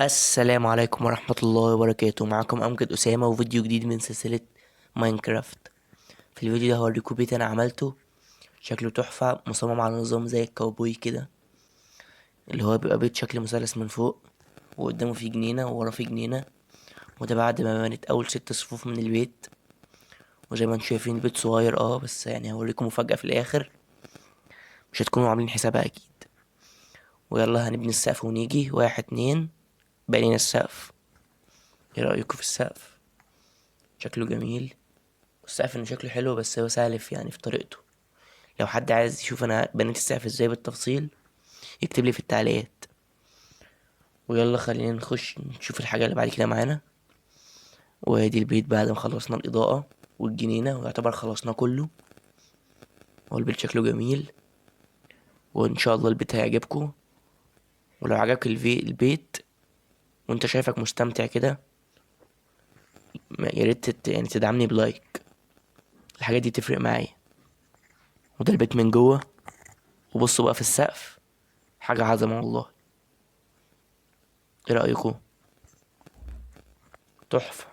السلام عليكم ورحمة الله وبركاته. معكم أمجد أسامة وفيديو جديد من سلسلة ماينكرافت. في الفيديو ده هوريكم بيت أنا عملته، شكله تحفة، مصمم على نظام زي الكاوبوي كده، اللي هو بيبقى بيت شكل مثلث من فوق، وقدامه فيه جنينة ووراه فيه جنينة، وده بعد ما بنيت أول 6 صفوف من البيت. وزي ما انتم شايفين البيت صغير، بس هوريكم مفاجأة في الآخر مش هتكونوا عاملين حسابها أكيد. ويلا هنبني السقف ونيجي. 1 2، بنينا السقف. ايه رأيكم في السقف؟ شكله جميل، والسقف انه شكله حلو بس هو سهل في طريقته. لو حد عايز يشوف انا بنيت السقف ازاي بالتفصيل يكتب لي في التعليقات. ويلا خلينا نخش نشوف الحاجة اللي بعد كده معانا. وادي البيت بعد ما خلصنا الإضاءة والجنينة، ويعتبر خلصناه كله. هو البيت شكله جميل، وإن شاء الله البيت هيعجبكم. ولو عجبك البيت وانت شايفك مستمتع كده، يا ريت تدعمني بلايك، الحاجات دي تفرق معايا. وده البيت من جوه، وبصوا بقى في السقف، حاجة عظمة والله. ايه رأيكم؟ تحفة.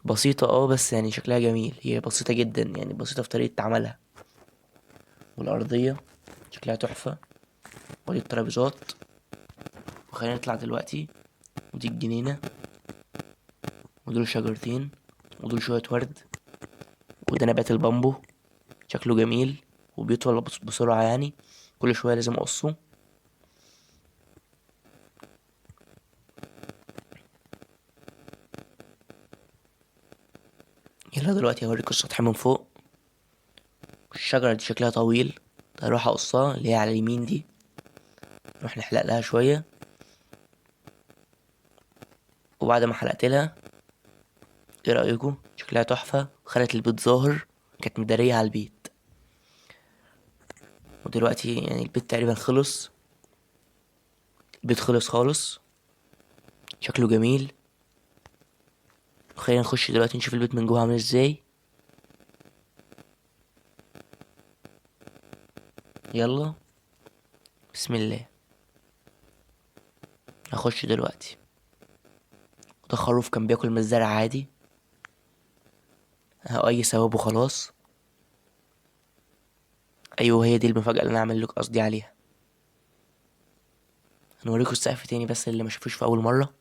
بسيطة بس شكلها جميل، هي بسيطة جدا، بسيطة في طريقة عملها. والأرضية شكلها تحفة، ودي الترابيزات. وخلينا نطلع دلوقتي. ودي الجنينة، ودول شجرتين، ودول شوية ورد، وده نبات البامبو شكله جميل وبيطول بسرعة، كل شوية لازم أقصه. يلا دلوقتي هوريكم السطح من فوق. الشجرة دي شكلها طويل، هروح أقصها اللي هي على اليمين دي، نروح نحلق لها شوية. وبعد ما حلقت لها، ايه رأيكم؟ شكلها تحفة، وخلت البيت ظاهر، كانت مدارية على البيت. ودلوقتي البيت تقريبا خلص، البيت خلص خالص، شكله جميل. خلينا نخش دلوقتي نشوف البيت من جوه عامل ازاي. يلا بسم الله، هخش دلوقتي. وده خروف كان بياكل من الزرع عادي، اهو اي ثواب وخلاص. ايوه هي دي المفاجأة اللي انا عامل لك قصدي عليها. هنوريكم السقف تاني بس اللي ما شافوش في اول مرة.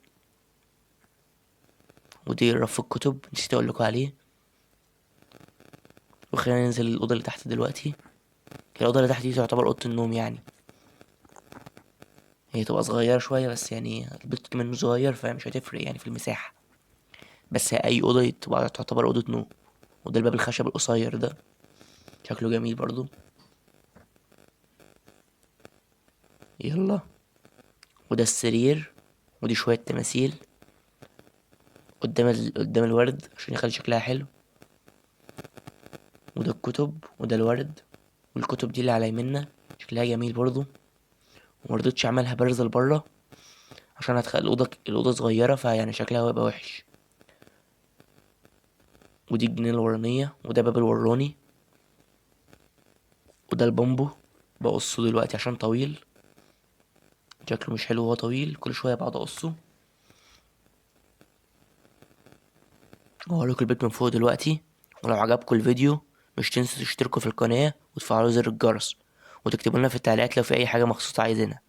ودي رف الكتب نسيت اقول لكم عليه. وخلينا ننزل الاوضة اللي تحت دلوقتي. الاوضة اللي تحت دي تعتبر اوضة النوم، هي تبقى صغيرة شوية بس البيت كمان صغير فمش هتفرق في المساحة، بس اي اوضة تبقى تعتبر اوضة نوم. وده الباب الخشب القصير ده شكله جميل برضو. يلا وده السرير، ودي شوية تماثيل قدام الورد عشان يخلي شكلها حلو. وده الكتب، وده الورد، والكتب دي اللي على يميننا شكلها جميل برضو. ومرضتش اعملها بارزة لبره عشان هتخلي الأوضة صغيرة، فيعني شكلها هيبقى وحش. ودي الجنينة الورانية، وده باب الوراني، وده البامبو بقصه دلوقتي عشان طويل، شكله مش حلو وهو طويل، كل شوية بقعد أقصه. وهوريكم البيت من فوق دلوقتي. ولو عجبكم الفيديو مش تنسوا تشتركوا في القناة وتفعلوا زر الجرس، وتكتبوا لنا في التعليقات لو في أي حاجة مخصوصة عايزينها.